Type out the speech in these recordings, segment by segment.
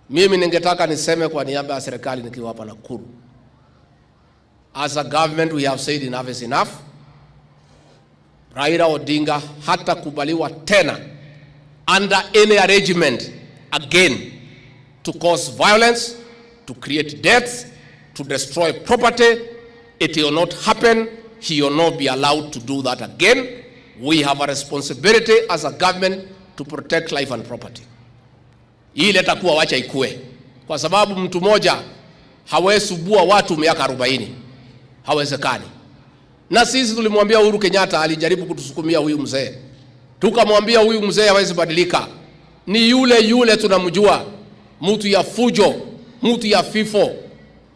Mimi ningetaka niseme kwa niaba ya serikali nikiwa hapa Nakuru. As a government we have said enough is enough. Raila Odinga hatakubaliwa tena under any arrangement again to cause violence, to create deaths, to destroy property. It will not happen. He will not be allowed to do that again. We have a responsibility as a government to protect life and property. Ile takuwa wacha ikue, kwa sababu mtu mmoja hawezi bua watu miaka 40, hawezekani. Na sisi tulimwambia Uhuru Kenyatta, alijaribu kutusukumia huyu mzee, tukamwambia huyu mzee hawezi badilika, ni yule yule tunamjua, mtu ya fujo, mtu ya fifo,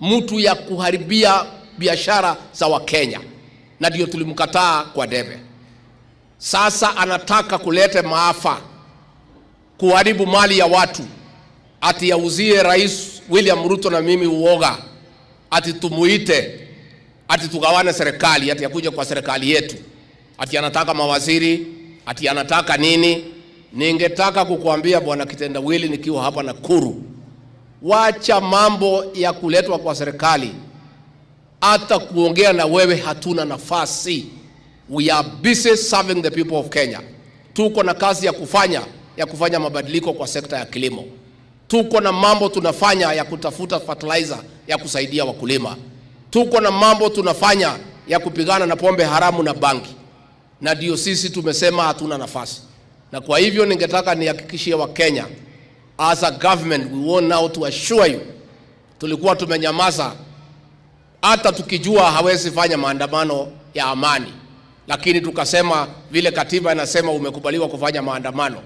mtu ya kuharibia biashara za Wakenya, na ndio tulimkataa kwa debe. Sasa anataka kuleta maafa, kuharibu mali ya watu, ati yauzie Rais William Ruto na mimi uoga, ati tumuite, ati tugawane serikali, ati akuja kwa serikali yetu, ati anataka mawaziri, ati anataka nini. Ningetaka kukuambia Bwana Kitendawili, nikiwa hapa Nakuru, wacha mambo ya kuletwa kwa serikali. Hata kuongea na wewe hatuna nafasi. We are busy serving the people of Kenya. Tuko na kazi ya kufanya mabadiliko kwa sekta ya kilimo. Tuko na mambo tunafanya ya kutafuta fertilizer ya kusaidia wakulima. Tuko na mambo tunafanya ya kupigana na pombe haramu na bangi, na ndio sisi tumesema hatuna nafasi. Na kwa hivyo ningetaka nihakikishie Wakenya, as a government we want now to assure you, tulikuwa tumenyamaza hata tukijua hawezi fanya maandamano ya amani, lakini tukasema vile katiba inasema umekubaliwa kufanya maandamano,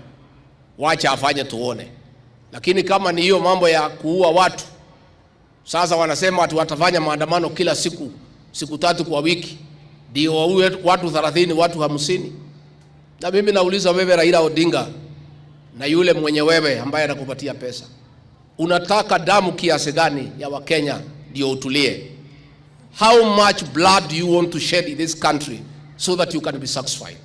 wacha afanye tuone. Lakini kama ni hiyo mambo ya kuua watu, sasa wanasema watu watafanya maandamano kila siku, siku tatu kwa wiki, ndio waue watu 30, watu 50. Na mimi nauliza wewe Raila Odinga na yule mwenye wewe ambaye anakupatia pesa, unataka damu kiasi gani ya Wakenya ndio utulie? How much blood do you want to shed in this country so that you can be satisfied?